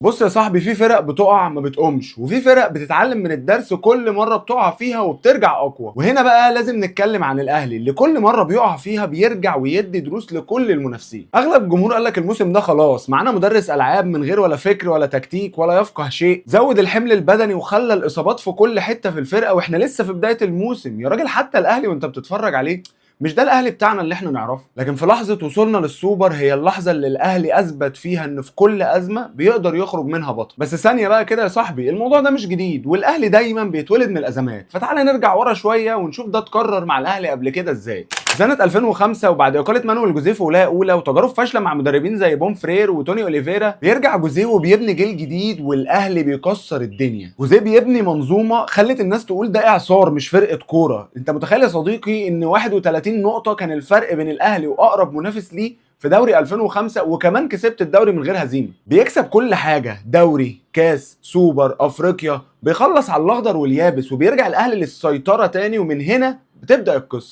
بص يا صاحبي، في فرق بتقع ما بتقومش، وفي فرق بتتعلم من الدرس كل مرة بتقع فيها وبترجع اقوى. وهنا بقى لازم نتكلم عن الاهلي اللي كل مرة بيقع فيها بيرجع ويدي دروس لكل المنافسين. اغلب الجمهور قال لك الموسم ده خلاص معانا مدرس العاب من غير ولا فكر ولا تكتيك ولا يفقه شيء، زود الحمل البدني وخلى الاصابات في كل حتة في الفرقة واحنا لسه في بداية الموسم. يا راجل حتى الاهلي وانت بتتفرج عليه مش ده الاهلي بتاعنا اللي احنا نعرفه. لكن في لحظة وصولنا للسوبر هي اللحظة اللي الاهلي اثبت فيها ان في كل ازمة بيقدر يخرج منها بطل. بس ثانية بقى كده يا صاحبي، الموضوع ده مش جديد والاهلي دايما بيتولد من الازمات، فتعالى نرجع ورا شوية ونشوف ده اتكرر مع الاهلي قبل كده ازاي. سنة 2005 وبعد اقاله مانويل جوزيه في ولاية اولى وتجارب فاشلة مع مدربين زي بونفرير وتوني اوليفيرا، بيرجع جوزيه وبيبني جيل جديد والاهلي بيكسر الدنيا. جوزيه بيبني منظومة خلت الناس تقول ده اعصار مش فرقه كورة. انت متخيل يا صديقي ان 31 نقطة كان الفرق بين الاهلي واقرب منافس ليه في دوري 2005، وكمان كسبت الدوري من غير هزيمة. بيكسب كل حاجة، دوري، كاس، سوبر، افريقيا، بيخلص على الاخضر واليابس وبيرجع الاهلي للسيطرة تاني. ومن هنا بتبدا القصة.